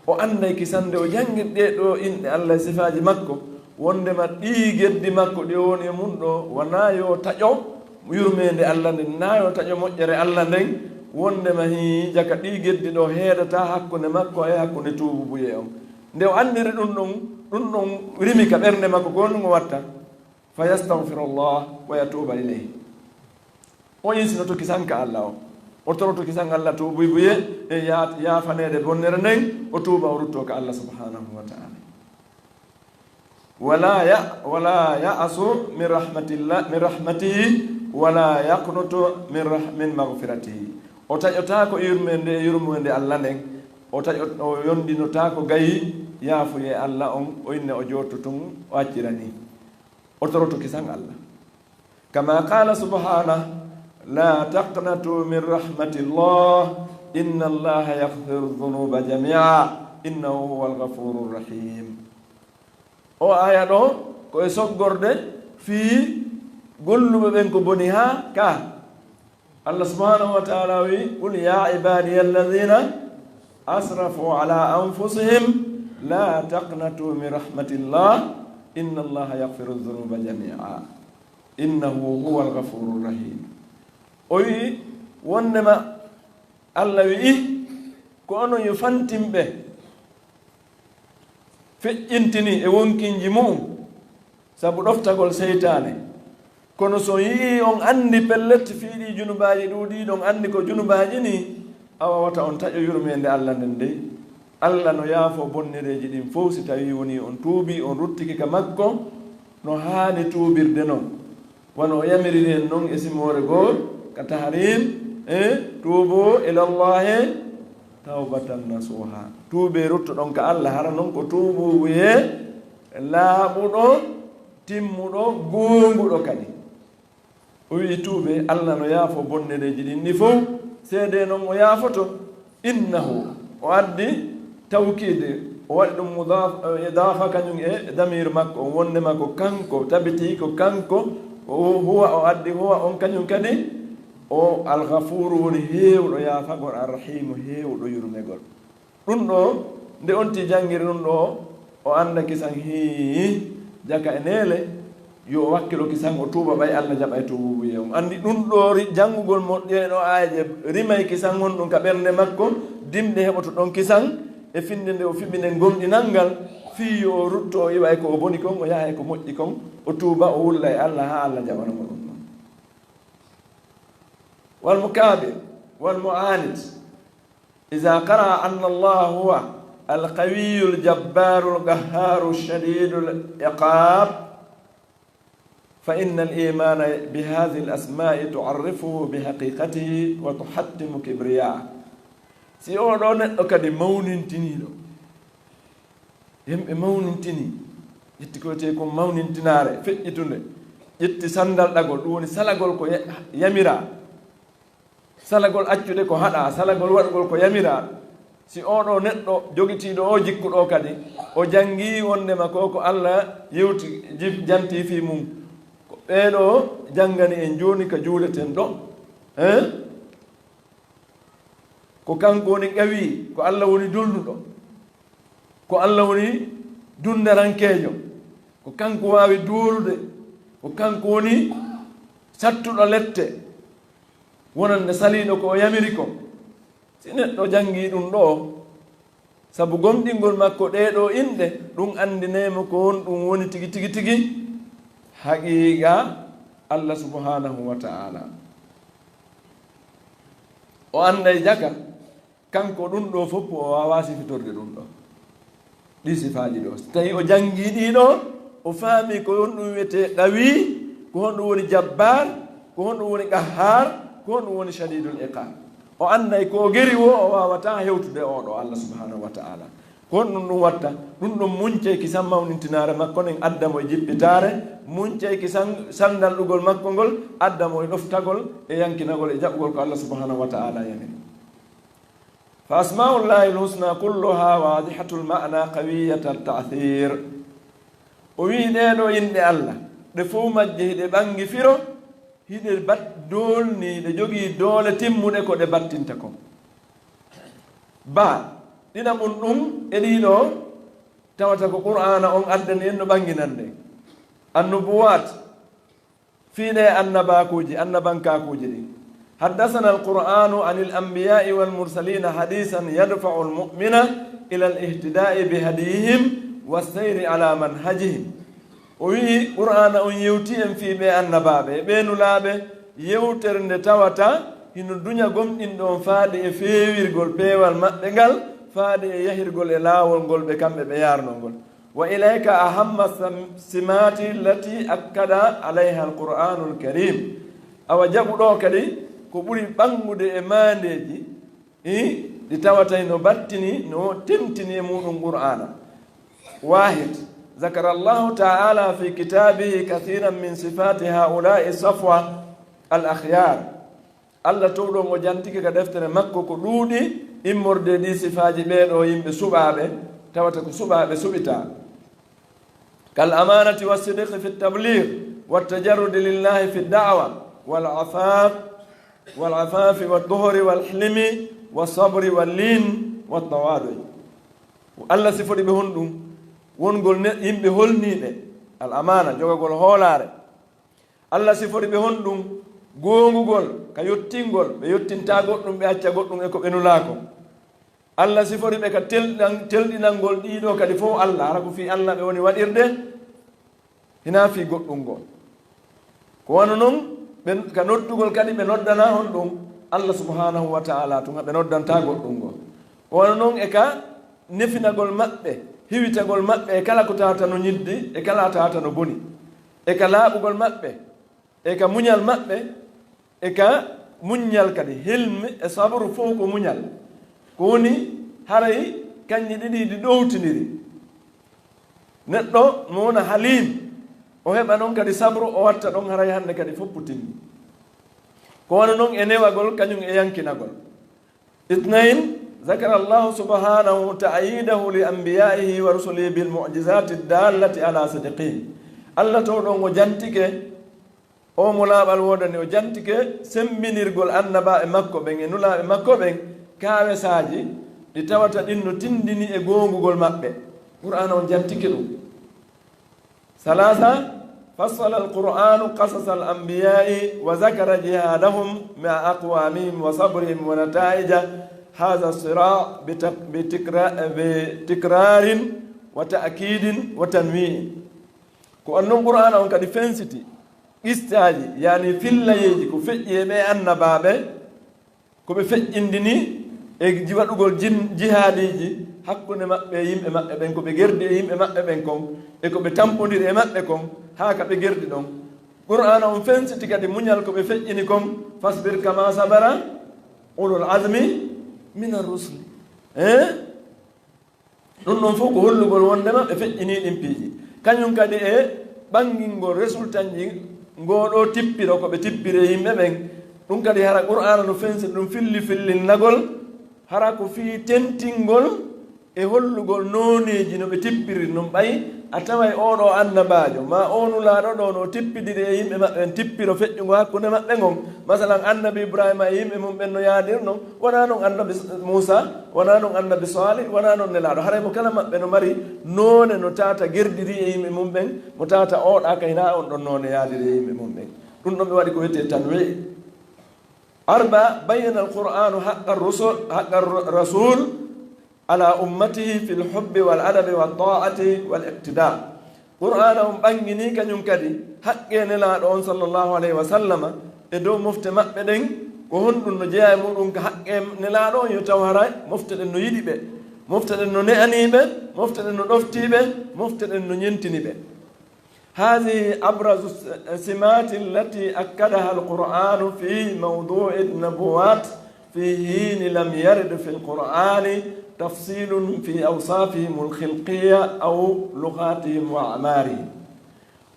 O annday kisan nde o janngiri ɗee ɗoo inɗe Allah e sifaaji makko, wonndema ɗii geddi makko ɗi o woni e mun ɗoo, wanaa yo taƴo yurmeende Allah nden, naa yo taƴo moƴƴere Allah nden, wonndema hii jaka ɗii geddi ɗoo heedataa hakkunde makko e hakkunde tuububuyee on. Nde o anndiri ɗun ɗon, ɗun ɗon rimi ka ɓernde makko, ko honɗun o watta? Fa yastaghfirullah wa yatuuba ilayhi. O insinoto kisan ka Allah o. O toroto kisan Allah tuubuyee e ya-, yaafaneede bonnere nden, o tuuba, o ruttoo ka Allah subhanahu wa ta'ala. Wala ya-, wala ya'asu min rahmatillah, min rahmatihi, wala yaqnutu min rah-, min maghfiratihi. O taƴotaako yurmeende, yurmeende Allah nden. O taƴo-, o yonndinotaako gayi yaafuyee Allah on, o inne o jooɗto tun, o accira nii. O toroto kisan Allah. Kama qala subhanahu, la taqnatu min rahmatillah, inna Allaha yaghfiru dhunuba jami'a, innahu huwal ghafurur rahim. O aya ɗoo ko e soggorde fii golluɓe ɓen ko boni haa ka. Allah subhanahu wa ta'ala wi, qul ya ibadiya alladhina asrafu ala anfusihim la taqnatu min rahmatillah, inna Allaha yaghfiru dhunuba jami'a, innahu huwal ghafurur rahim. O wi wonndema Allah wi'i, ko onon yo fantimɓe feƴƴintini e wonkinji mu'un sabu ɗoftagol seytaane. Kono si on yi'ii, on anndi pellet fii ɗii junubaaji ɗuuɗiiɗi, on anndi ko junubaaji nii, awa wata on taƴo yurmeende Allah nden dey. Allah no yaafoo bonnereeji ɗin fow si tawii wonii on tuubii, on ruttike ka makko no haani tuubirde non. Wano o yamiriri en non e simoore goo ka Tahrim, e, tuubu ilallahi tawbatan nasuha. Tuubee, ruttoɗon ka Allah, hara non ko tuubuubuyee laaɓuɗo, timmuɗo, goonguɗo kadi. O wi'i, tuubee, Allah no yaafoo bonnereeji ɗin ɗi fow. Seedee non o yaafoto. Innahu, o addi tawkiide, o waɗi ɗum mudaaf, eh, idaafa kañum e damir makko on, wonndema ko kanko, tabitii ko kanko, o huwa, o addi huwa on kañum kadi, o Al-Ghafuuru woni heewɗo yaafagol, Ar-Rahiimu heewɗo yurmegol. Ɗum ɗoo, nde on ti janngiri ɗum ɗoo, o annda kisan hii, jaka e neele, yo o wakkilo kisan, o tuuba, ɓay Allah jaɓay tuubuubuyee on. Anndi ɗum ɗoo ri-, janngugol mo ɗee ɗoo aayeeje rimay kisan on ɗum ka ɓernde makko, dimɗe heɓoto ɗon kisan, e finnde nde o fiɓi nden gomɗinal ngal, fii yo o rutto, o iwa e ko o boni kon, o yaha e ko moƴƴi kon, o tuuba, o wulla e Allah haa Allah jaɓana mo ɗum ɗon. Wal mukaabir, wal mu'aanid. إذا قرأ أن الله هو القوي الجبار القهار الشديد العقاب، فإن الإيمان بهذه الأسماء تعرفه بحقيقته وتحطم كبرياءه. Si oo ɗoo neɗɗo kadi mawnintiniiɗo, yimɓe mawnintinii, ƴetti ko wiyetee kon mawnintinaare feƴƴitunde, ƴetti sanndalɗagol, ɗum woni salagol ko ya-, yamiraa. Salagol accude ko haɗaa, salagol waɗugol ko yamiraa. Si oo ɗoo neɗɗo jogitiiɗo oo jikku ɗoo kadi, o janngii wonndema ko ko Allah yewti, jif-, jantii fii mum. Ko ɓee ɗoo janngani en jooni ka juuleten ɗoo. Hein? Ko kanko woni qawi, ko Allah woni dolnuɗo. Ko Allah woni dunndarankeejo. Ko kanko waawi duwolude, ko kanko woni sattuɗo lette, wonande saliiɗo ko o yamiri kon. Si neɗɗo janngii ɗum ɗoo, sabu gomɗingol makko ɗee ɗoo inɗe, ɗum anndinay mo ko honɗum woni tigi, tigi, tigi haqiiqa Allah subhanahu wa ta'ala. O annday jaka, kanko ɗum ɗoo fof o waawaa sifitorde ɗum ɗoo. Ɗii sifaaji ɗoo, si tawii o janngii ɗii ɗoo, o faamii ko honɗum wiyetee Qawi, ko honɗum woni Jabbar, ko honɗum woni Qahhar, ko honɗum woni Shadidul Iqab. O annday ko o geri woo, o waawataa hewtude oo ɗoo Allah subhanahu wa ta'ala. Ko honɗum ɗum watta? Ɗum ɗon muncay kisan mawnintinaare makko nden adda mo e jippitaare, muncay kisan sandalɗugol makko ngol adda mo e ɗoftagol e yankinagol e jaɓugol ko Allah subhanahu wa ta'ala yamiri. Fa asma'ullahi al-husna kulluha wadihatul ma'na qawiyatat ta'thir. O wi'i ɗee ɗoo inɗe Allah, ɗe fow majje hiɗe ɓangi firo, hiɗe bat-, doolni, hiɗe jogii doole timmuɗe ko ɗe battinta kon. Ba, ɗiɗaɓun ɗum e ɗii ɗoo, tawata ko Qur'aana on addani en no ɓanginande. Annubuwat, fii ɗee annabaakuuji, annabankaakuuji ɗin. Haddasana al-Qur'aanu anil anbiyaa'i wal mursaliina hadiisan yadfa'u al-mu'mina ila al-ihtidaa'i bi hadiyihim was sayri ala manhajihim. O wi'i, Qur'aana on yewti en fii ɓee annabaaɓe e ɓee nulaaɓe, yewtere nde tawata hino duña gomɗinɗo on faade e feewirgol peewal maɓɓe ngal, faade e yahirgol e laawol ngol ɓe kamɓe ɓe yaarnoo ngol. Wa ilayka ahamma sam-, simaati allati akkada alayha al-Qur'aanul Kariim. Awa jaɓu ɗoo kadi ko ɓuri ɓanngude e maandeeji, i, ɗi tawata no battini, no tentini e muɗum Qur'aana. Waahid, zakara Allahu ta'ala fi kitaabihi kathiran min sifaati haa'ulaa'i safwa al-akhyaar. Allah towɗo on o jantike ka deftere makko ko ɗuuɗi immorde e ɗii sifaaji ɓee ɗoo yimɓe suɓaaɓe, tawata ko suɓaaɓe suɓitaa. Kal amaanati wa sidqi fi tabligh, wa tajarrudi lillahi fi da'wa, wal afaf, wal afafi wa tuhri wal hilmi, wa sabri wal liin, wa tawadu. Allah sifori ɓe honɗum? Wongol ne, yimɓe holniiɓe, al amaana, jogagol hoolaare. Allah sifori ɓe honɗum? Goongugol ka yottingol, ɓe yottintaa goɗɗum, ɓe acca goɗɗum e ko ɓe nulaa kon. Allah sifori ɓe ka telɗan-, telɗinangol ɗii ɗoo kadi fow Allah, hara ko fii Allah ɓe woni waɗirde, hinaa fii goɗɗum goo. Ko wano non, ɓe, ka noddugol kadi ɓe noddanaa honɗum? Allah subhanahu wa ta'ala tun, ɓe noddantaa goɗɗum goo. Ko wano non e ka nefinagol maɓɓe, hiwitagol maɓɓe e kala ko tawata no ñiddi, e kala tawata no boni, e ka laaɓugol maɓɓe, e ka muñal maɓɓe, e ka muññal kadi, hilm e sabru fow ko muñal. Ko woni haray kanji ɗiɗi ɗi ɗowtindiri. Neɗɗo mo wona halim, o heɓa non kadi sabru, o watta ɗon haray hannde kadi fopputinni. Ko wano non e newagol, kañum e yankinagol. Ithnayn, zakara Allahu subhanahu ta'yidahu li anbiya'ihi wa rusulihi bil mu'jizati dallati ala sidqihim. Allah towɗo on o jantike, o mo laaɓal woodani, o jantike semmbinirgol annabaaɓe makko ɓen e nulaaɓe makko ɓen, kaawesaaji ɗi tawata ɗin no tindini e goongugol maɓɓe. Qur'aana on jantike ɗum. Salasa, fassala al-Qur'anu qasasa al-anbiya'i wa zakara jihadahum ma'a aqwamihim wa sabrihim wa nata'ija hadha as-sira' bi tak-, bi tikra-, bi tikrarin wa ta'kidin wa tanwi'in. Ko annon Qur'aana on kadi fensiti qissaaji, yani fillayeeji ko feƴƴi e ɓe annabaaɓe, ko ɓe feƴƴindini e ji-, waɗugol jin-, jihaadiiji hakkunde maɓɓe e yimɓe maɓɓe ɓen, ko ɓe gerdi e yimɓe maɓɓe ɓen kon, e ko ɓe tampondiri e maɓɓe kon, haa ka ɓe gerdi ɗon. Qur'aana on fensiti kadi muñal ko ɓe feƴƴini kon, fasbir kama sabara ulul azmi minar rusuli. Eh? Ɗum ɗon fof ko hollugol wondema ɓe feƴƴinii ɗin piiji. Kañum kadi e ɓanngingol resultanji ngoo ɗoo tippiro ko ɓe tippiri e yimɓe ɓen. Ɗum kadi hara Qur'aana no fensi ɗum filli fillinnagol, hara ko fii tentingol e hollugol nooneeji no ɓe tippiri non, ɓay a taway oo ɗoo annabaajo, maa oo nulaaɗo ɗoo no o tippidiri e yimɓe maɓɓe ɓen, tippiro feƴƴungo hakkunde maɓɓe ngon. Masalan, annabi Ibraahiima e yimɓe mum ɓen no yaadirno, wonaa non annabi Muusaa, wonaa non annabi Saalih, wonaa non nelaaɗo. Haray mo kala maɓɓe no mari noone no tawata gerdiri e yimɓe mum ɓen, mo tawata o ɗoo kay hinaa on ɗon noone yaadiri e yimɓe mum ɓen. Ɗum ɗon ɓe waɗi ko wiyetee tanwii. Arba, bayyana al-Qur'aanu haqqa rusul, haqqa ru-, rasul ala ummatihi fil hubbi wal adabi wat ta'ati wal iqtida. Qur'aana on ɓanngini kañum kadi haqqee nelaaɗo on sallallahu alayhi wa sallama e dow mofte maɓɓe ɗen. Ko honɗum no jeyaa e muɗum ka haqqee nelaaɗo on? Yo taw hara mofte ɗen no yiɗi ɓe, mofte ɗen no ne'anii ɓe, mofte ɗen no ɗoftii ɓe, mofte ɗen no ñentini ɓe. هذه أبرز السمات التي أكدها القرآن في موضوع النبوات في حين لم يرد في القرآن تفصيل في أوصافهم الخلقية أو لغاتهم وأعمارهم.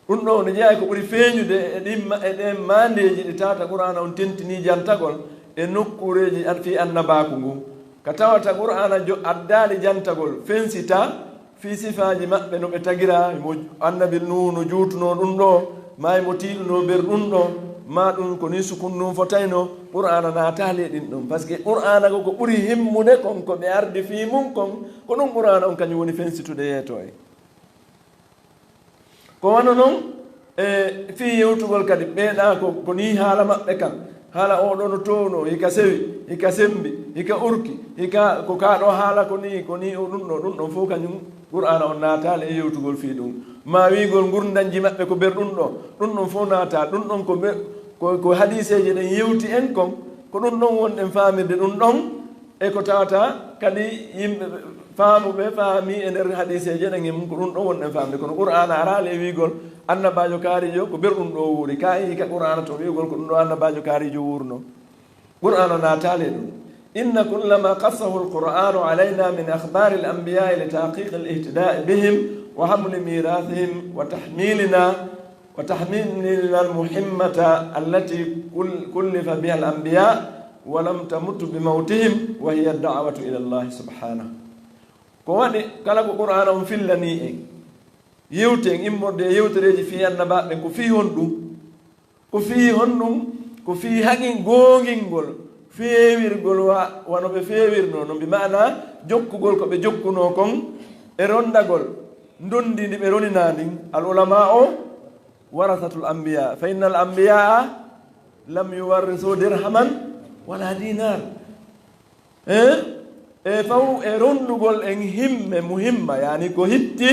Ɗum ɗoo no jeyaa ko ɓuri feeñude e ɗin ma-, e ɗeen maandeeji ɗi tawata Qur'aana on tentinii jantagol e nokkuureeji an-, fii annabaaku ngun. Ka tawata Qur'aana jo-, addaali jantagol fensita fii sifaaji maɓɓe no ɓe tagiraa, mo annabi Nuuhu no juutunoo ɗum ɗoo, maa mo tiiɗunoo ber ɗum ɗoo, maa ɗum ko nii sukun ndun fotaynoo, Qur'aana naataali e ɗin ɗon. Parce que Qur'aana ko, ko ɓuri himmude kon, ko ɓe ardi fii mun kon, ko ɗum Qur'aana on kañum woni fensitude yeetoo en. Ko wano non, e fii yewtugol kadi, ɓee ɗaa ko, ko nii haala maɓɓe kan. Haala oo ɗoo no toowno, hika sewi, hika sembi, hika urki, hika ko kaa ɗoo haala ko nii, ko nii o ɗum ɗoo, ɗum ɗon fof kañum Qur'aana on naataali e yewtugol fii ɗum. Maa wi'ugol ngurndanji maɓɓe ko ber ɗum ɗoo, ɗum ɗon fof naataali. Ɗum ɗon ko ber, ko, ko hadiiseeje ɗen yewti en kon, ko ɗum ɗon wonɗen faamirde ɗum ɗon. E ko tawata kadi yimɓe faamuɓe faami e nder hadiiseeje ɗen e mum, ko ɗum ɗon wonɗen faamde. Kono Qur'aana araali e wi'ugol annabaajo kaariijo ko ber ɗum ɗoo wuuri. Ka hika Qur'aana to wi'ugol ko ɗum ɗoo annabaajo kaariijo wuurno. Qur'aana naataali e ɗum. إن كل ما قصه القرآن علينا من أخبار الأنبياء لتحقيق الاهتداء بهم وحمل ميراثهم وتحميلنا وتحميلنا المهمة التي كل-، كلف بها الأنبياء ولم تمت بموتهم وهي الدعوة إلى الله سبحانه. Ko waɗi kala ko Qur'aana on fillanii en, yewti en immorde e yewtereeji fii annabaaɓe ɓen, ko fii honɗum? Ko fii honɗum? Ko fii haqqin goongingol, feewirgol wa-, wano ɓe feewirnoo non, bi maana jokkugol ko ɓe jokkunoo kon e ronndagol ndonndi ndi ɓe roninaa ndin. Al ulama'u warasatul anbiya, fa innal anbiya lam yuwarrisu dirhaman wala dinar. Eh? E faw e ronndugol en himme muhimma, yaani ko hitti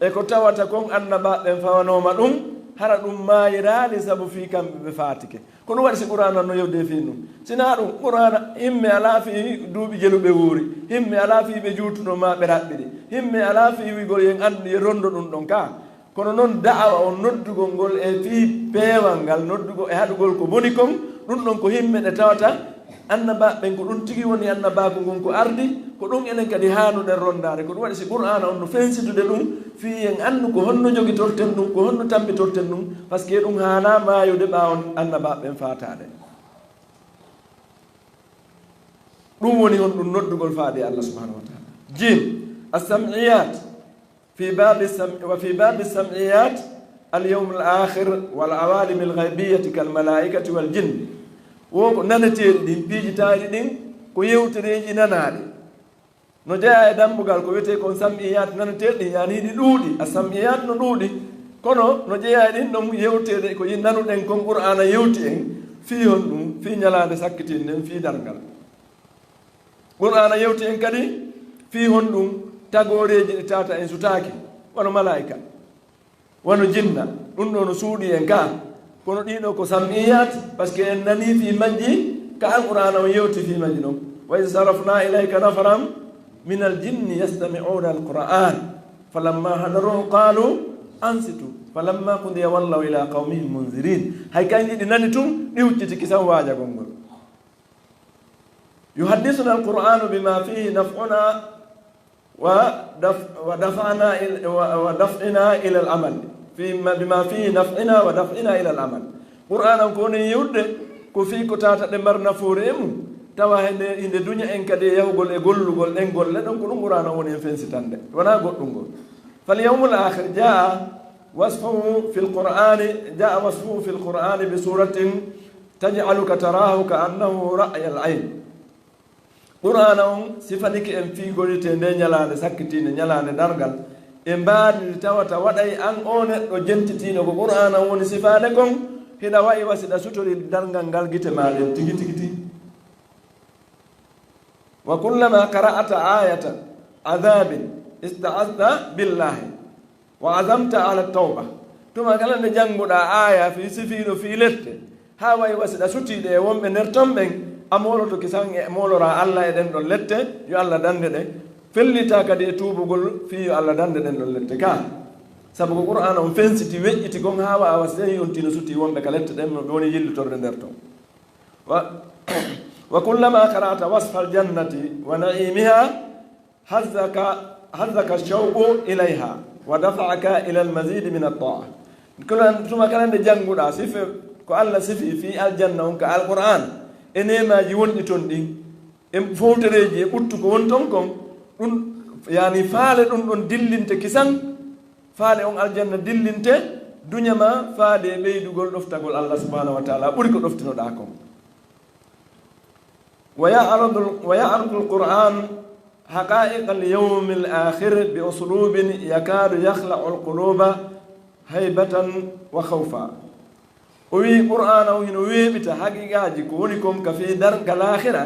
e ko tawata kon annabaaɓe ɓen fawanooma ɗum, hara ɗum maayiraali sabu fii kamɓe ɓe faatike. Ko ɗum waɗi si Qur'aana no yewde fii ɗum. Si naa ɗum, Qur'aana himme alaa fii duuɓi jeluɓe wuuri, himme alaa fii ɓe juutunoo maa ɓe raɓɓiɗi, himme alaa fii wi'ugol yen anndu, yen ronndo ɗum ɗon ka. Kono non da'awa on, noddugol ngol e fii peewal ngal, noddugol e haɗugol ko boni kon, ɗum ɗon ko himme ɗe tawata annabaaɓe ɓen ko ɗum tigi woni annabaaku ngun ko ardi, ko ɗum enen kadi haanuɗen ronndaade. Ko ɗum waɗi si Qur'aana on no fensitude ɗum, fii en anndu ko honno jogitorten ɗum, ko honno tambitorten ɗum, parce que ɗum haanaa maayude ɓaawo annabaaɓe ɓen faataade. Ɗum woni honɗum noddugol faade e Allah subhanahu wa ta'ala. Jim, as-sam'iyat. في باب السم-، وفي باب السمعيات اليوم الآخر والعوالم الغيبية كالملائكة والجن. Wo ko naneteeɗi ɗin, piiji taariiɗi ɗin, ko yewtereeji nanaaɗi. No jeyaa e dambugal ko wiyetee kon sam'iyat naneteeɗi ɗin, yaani hiɗi ɗuuɗi, a sam'iyat no ɗuuɗi. Kono no jeyaa e ɗin ɗon yewteeɗe ko yi-, nanuɗen kon Qur'aana yewti en, fii honɗum, fii ñalaande sakkitiinden, fii darngal. Qur'aana yewti en kadi fii honɗum tagooreeji ɗi tawata en sutaaki, wano malaa'ika, wano jinna. Ɗum ɗoo no suuɗii en ka. Kono ɗii ɗoo ko sam'iyat, parce que en nanii fii majji, ka Alqur'aana on yewti fii majji ɗon. وإذ صرفنا إليك نفرا من الجن يستمعون القرآن فلما حضروه قالوا أنصتوا فلما قضي ولوا إلى قومهم منذرين. Hay kañji ɗi nani tun, ɗi hucciti kisan waajagol ngol. يحدثنا القرآن بما فيه نفعنا ودف-، ودفعنا إل-، و-، ودفعنا إلى العمل. فيما، بما فيه نفعنا ودفعنا إلى العمل. Qur'aana on ko woni yewtude ko fii ko tawata ɗe mari nafoore e mum, Tawa hende inde duña en kadi e yahugol e gollugol ɗen golle ɗon, ko ɗum Qur'aana woni en fensitande, wonaa goɗɗum ngol. Fal yawmul aakhir jaa wasfuhu fil Qur'aani, jaa wasfuhu fil Qur'aani bi suuratin taj'aluka taraahu ka annahu ra'yal ayn. Qur'aana on sifanike en fii ko wiyetee nde ñalaande sakkitiinde, ñalaande darngal, e mbaadi ndi tawata waɗay an oo neɗɗo jentitiiɗo ko Qur'aana on woni sifaade kon, hiɗa wa'i wa si ɗa sutori darngal ngal gite maa ɗen tigi tigi tigi. Wa kullama qara'ta ayata adhabin ista'azta billahi wa azamta ala tawba. Tuma kala nde jannguɗaa aaya fii sifiiɗo fii lette, haa wayi wa si ɗa sutiiɗe e wonɓe nder ton ɓen, a mooloto kisan e mooloraa Alla e ɗen ɗon lette, yo Alla dannde ɗe, fellita kadi e tuubugol fii yo Alla dannde ɗen ɗon lette ka. Sabu ko Qur'aana on fensiti, weƴƴiti kon haa wa'a wa si tawi on tino sutii wonɓe ka lette ɗen, no woni yillitorde nder ton. Wa, wa kullama qara'ta wasfal jannati wa na'imiha hazzaka, hazzaka shawqu ilayha wa dafa'aka ila al mazid min at ta'a. Kala, tuma kala nde jannguɗaa sife ko Alla sifi fii aljanna on ka Alqur'aan, e neemaaji wonɗi ton ɗin, e fowtereeji e ɓuttu ko woni ton kon, ɗum, yani faale ɗum ɗon dillinte kisan, faale on aljanna dillinte duña ma faade e ɓeydugol ɗoftagol Alla subhanahu wa ta'ala ɓuri ko ɗoftinoɗaa kon. Wa ya'rudu, wa ya'rudu al-Qur'an haqa'iqa al-yawmi al-akhir bi uslubin yakadu yakhla'u al-quluba haybatan wa khawfa. O wi'i Qur'aana on hino weeɓita haqiqaaji ko woni kon ka fii darnga laakhira,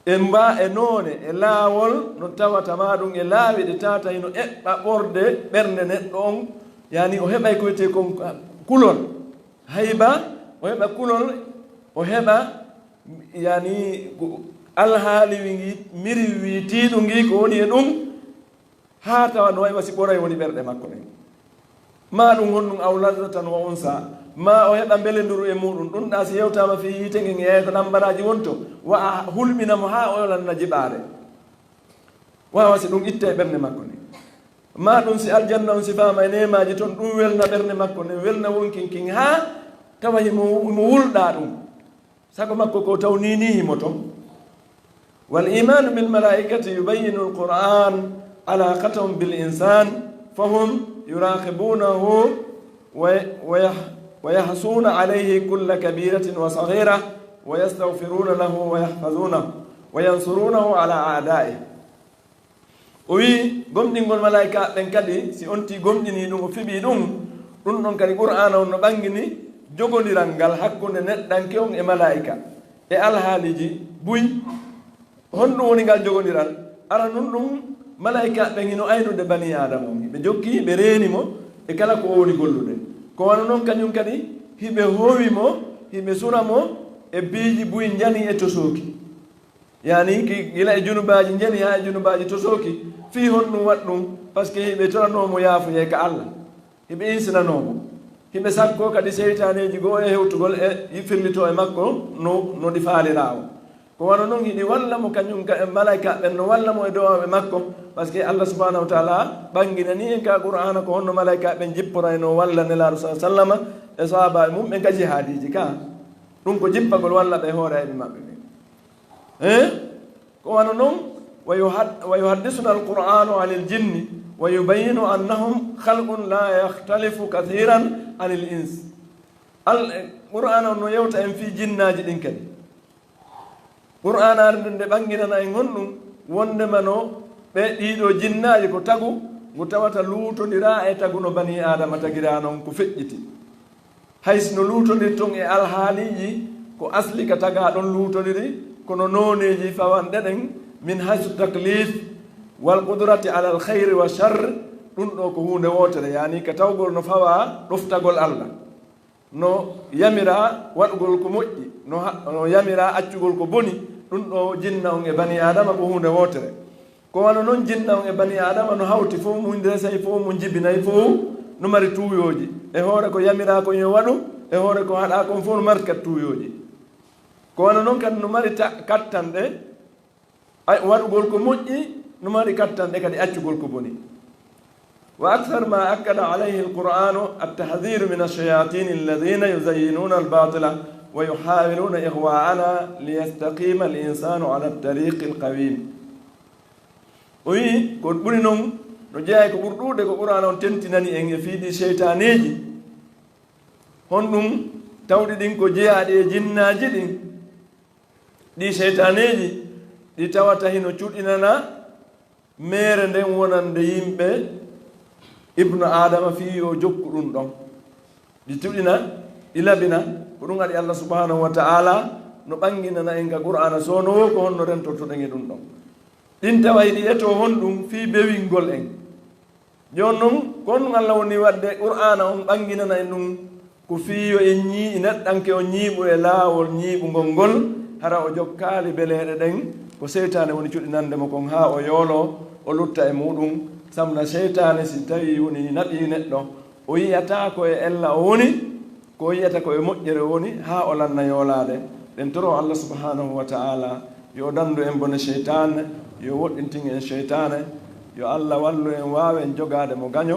e mba, e noone, e laawol no tawata ma ɗum e laawi ɗe tata hino eɓɓa ɓorde ɓernde neɗɗo on, yani o heɓay ko wiyetee kon kulol, hayba, o heɓa kulol, o heɓa, yani, ko alhaali wi ngi, miri wi tiiɗu ngi ko woni e ɗum, haa tawa no wayi wa si ɓoray woni ɓerɗe makko ɗen. Ma ɗum honɗum aw lazzatan wa unsa, ma o heɓa mbelenduru e muɗum, ɗum ɗa si yewtama fii yiite ngen e yahay ko ɗam mbaraaji wonto, wa a hulɓina mo haa o yolanna jiɓaare. Wawa si ɗum itta e ɓernde makko nden. Ma ɗum si aljanna on sifaama e neemaaji ton, ɗum welna ɓernde makko nden, welna wonkin kin haa tawa himo, himo wulɗa ɗum. Sago makko ko taw ni ni himo ton. Wal imanu bil malaikati yubayyinu al Qur'an alaqatahum bil insan fahum yuraqibunahu wa, wa yah-, wa yahsuna alayhi kulla kabiratin wa saghira wa yastaghfiruna lahu wa yahfazunahu wa yansurunahu ala a'da'ihi. O wi'i, gomɗingol malaa'ikaaɓe ɓen kadi, si on tii gomɗinii ɗum, o fiɓii ɗum, ɗum ɗon kadi Qur'aana on no ɓangini jogondiral ngal hakkunde neɗɗanke on e malaa'ika, e alhaaliiji buy. Honɗum woni ngal jogondiral? Aranun ɗum, malaa'ikaaɓe ɓen hino aynude banii Aadama on. Hiɓe jokki, hiɓe reeni mo e kala ko o woni gollude. Ko wano non kañum kadi, hiɓe howi mo, hiɓe sura mo e piiji buy njani e tosooki. Yani, ki, gila e junubaaji njani haa e junubaaji tosooki, fii honɗum waɗi ɗum? Parce que hiɓe toranoo mo yaafuyee ka Alla. Hiɓe insinanoo mo. Hiɓe sakkoo kadi seytaaneeji goo e hewtugol e firlitoo e makko no, no ɗi faaliraa o. Ko wano non hiɗi walla mo kañum ka, e malaa'ikaaɓe ɓen no walla mo e du'aawaaɓe makko. Parce que Alla subhanahu wa ta'ala ɓanginanii en ka Qur'aana ko honno malaa'ikaaɓe ɓen jipporaynoo walla Nelaaɗo sallallahu alaihi wasallam e sahaabaaɓe mum ɓen ka jihaadiiji ka. Ɗum ko jippagol walla ɓe e hoore ayɓe maɓɓe ɓen. Eh? Ko wano non, wa yuhad-, wa yuhaddisuna al-Qur'anu anil jinni, wa yubayyinu annahum khalqun la yakhtalifu kathiran anil ins. Al-, Qur'aana on no yewta en fii jinnaaji ɗin kadi. Qur'aana arde nde ɓanginana en honɗum, wondema no ɓe ɗiɗo jinnaaji ko tagu, ngu tawata luutondiraa e tagu no banii Aadama tagiraa non ko feƴƴiti. Hay si no luutondirton e alhaaliiji ko asli ka tagaa ɗon luutondiri, kono nooneeji fawanɗe ɗen min haysu taklif wal qudrati alal khayri wa sharr, ɗum ɗo ko huunde wootere, yani ka tawgol no fawaa ɗoftagol Alla, no yamiraa waɗugol ko moƴƴi, no ha-, no yamiraa accugol ko boni, ɗum ɗo jinna on e banii Aadama ko huunde wootere. Ko wano non jinna on e banii Aadama no hawti, fof mum resay, fof mum jibinay, fof no mari tuuyooji. E hoore ko yamiraa kon yo waɗu, e hoore ko haɗaa kon fof no mari kadi tuuyooji. Ko wano non kadi no mari ta-, kattanɗe, ay, waɗugol ko moƴƴi, no mari kattanɗe kadi accugol ko boni. Wa akthar ma akkada alayhi al-Qur'anu at-tahdhiru min ash-shayatin alladhina yuzayyinuna al-batila ويحاولون إغواءنا ليستقيم الإنسان على الطريق القويم. O wi'i, ko ɓuri noon, no jeyaa e ko ɓuri ɗuuɗe ko Qur'aana on tentinani en e fii ɗii seytaaneeji. Honɗum tawɗi ɗin ko jeyaaɗi e jinnaaji ɗin? Ɗii seytaaneeji ɗi tawata hino cuɗinana meere nden wonande yimɓe ibnu Aadama fii yo jokku ɗum ɗon. Ɗi cuɗina, ɗi labina, ko ɗum waɗi Allah subhanahu wa ta'ala no ɓanginana en ka Qur'aana, so no woo ko honno rentortoɗen e ɗum ɗon. Ɗin tawa hiɗi etoo honɗum fii bewingol en. Jooni non, ko honɗum Allah woni waɗde Qur'aana on ɓanginana en ɗum? Ko fii yo en ñii-, neɗɗanke on ñiiɓu e laawol ñiiɓungol ngol, hara o jokkaali beleeɗe ɗen, ko seytaane woni cuɗinande mo kon haa o yooloo, o lutta e muuɗum. Sabu na seytaane, si tawii woni naɓii neɗɗo, o yi'ataa ko e ella o woni, ko o yi'ata ko e moƴƴere o woni, haa o lanna yoolaade. Ɗen toroo Allah subhanahu wa ta'ala yo o dandu en bone seytaane, yo o woɗɗintin en seytaane, yo Allah wallu en waawen jogaade mo gaño.